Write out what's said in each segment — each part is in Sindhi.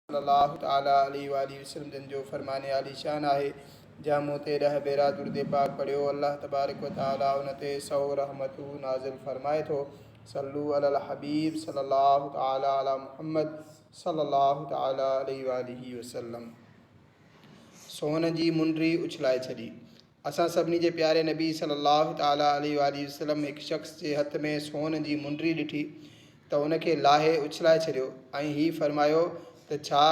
صلّي الله تعالٰي عليه واٰله وسلّم جن جو فرمان عاليشان آهي، جنهن مون تي ڏهه ڀيرا درود پاڪ پڙهيو، الله تبارڪ و تعالٰي ان تي سئو رحمتون نازل فرمائي ٿو. صلّو علي الحبيب صلّي الله تعالٰي علي محمّد صلّي الله تعالٰي عليه واٰله وسلّم. سون جي منڊي اڇلائي ڇڏي. اسان سڀني جي پياري نبي صلّي الله تعالٰي عليه واٰله وسلّم هڪ شخص جي هٿ ۾ سون جي منڊي ڏٺي ته ان کي لاهي اڇلائي ڇڏيو ۽ هي فرمايو ته ڇا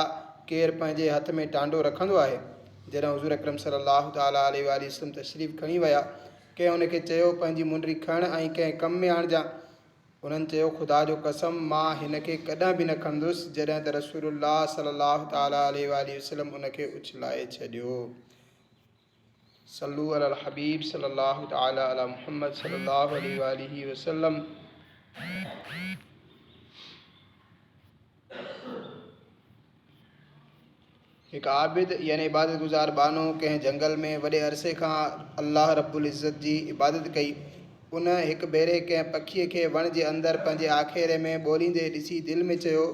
ڪير پنهنجي هٿ ۾ ٽانڊو رکندو آهي؟ جڏهن حضور اڪرم صلّي الله تعالٰي عليه واٰله وسلّم تشريف کڻي ويا، ڪنهن ان کي چيو پنهنجي منڊي کڻ ۽ ڪنهن ڪم ۾ آڻجان. انهن چيو خدا جو قسم مان هن کي ڪڏهن به نه کڻندس جڏهن ته رسول الله صلّي الله تعالٰي عليه واٰله وسلّم ان کي اڇلائي ڇڏيو. صلو علی الحبيب صلي الله تعالي علي محمد صلي الله عليه واله وسلم. هڪ عابد يعني عبادت گذار ٻانهو ڪنهن جهنگل ۾ وڏي عرصي کان الله رب العزت جي عبادت ڪئي. ان هڪ ڀيري ڪنهن پکيء کي وڻ جي اندر پنهنجي آکيري ۾ ٻوليندي ڏسي دل ۾ چيو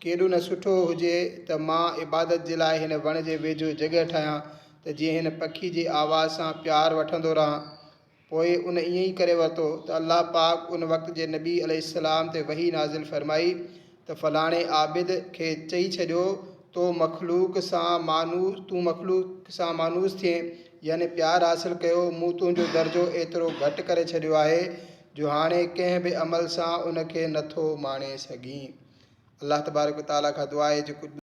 ڪيڏو نه سٺو هجي ته مان عبادت جي لاء هن وڻ جي ويجهو جڳهه ٺاهيان ته جيئن هن پکي جي آواز سان پيار وٺندو رهان. پوء ان ائين ئي ڪري ورتو ته الله پاڪ ان وقت جي نبي عليه السلام تي وحي نازل فرمائي ته فلاڻي عابد کي چئي ڇڏيو تو مخلوق سان مانوس تون مخلوق سان مانوس ٿئين يعني پيار حاصل ڪيو مون تنهنجو درجو ايترو گهٽ ڪري ڇڏيو آهي جو هاڻي ڪنهن به عمل سان ان کي نٿو ماڻي سگهين. الله تبارڪ و تعاليٰ کان دعا آهي جيڪو.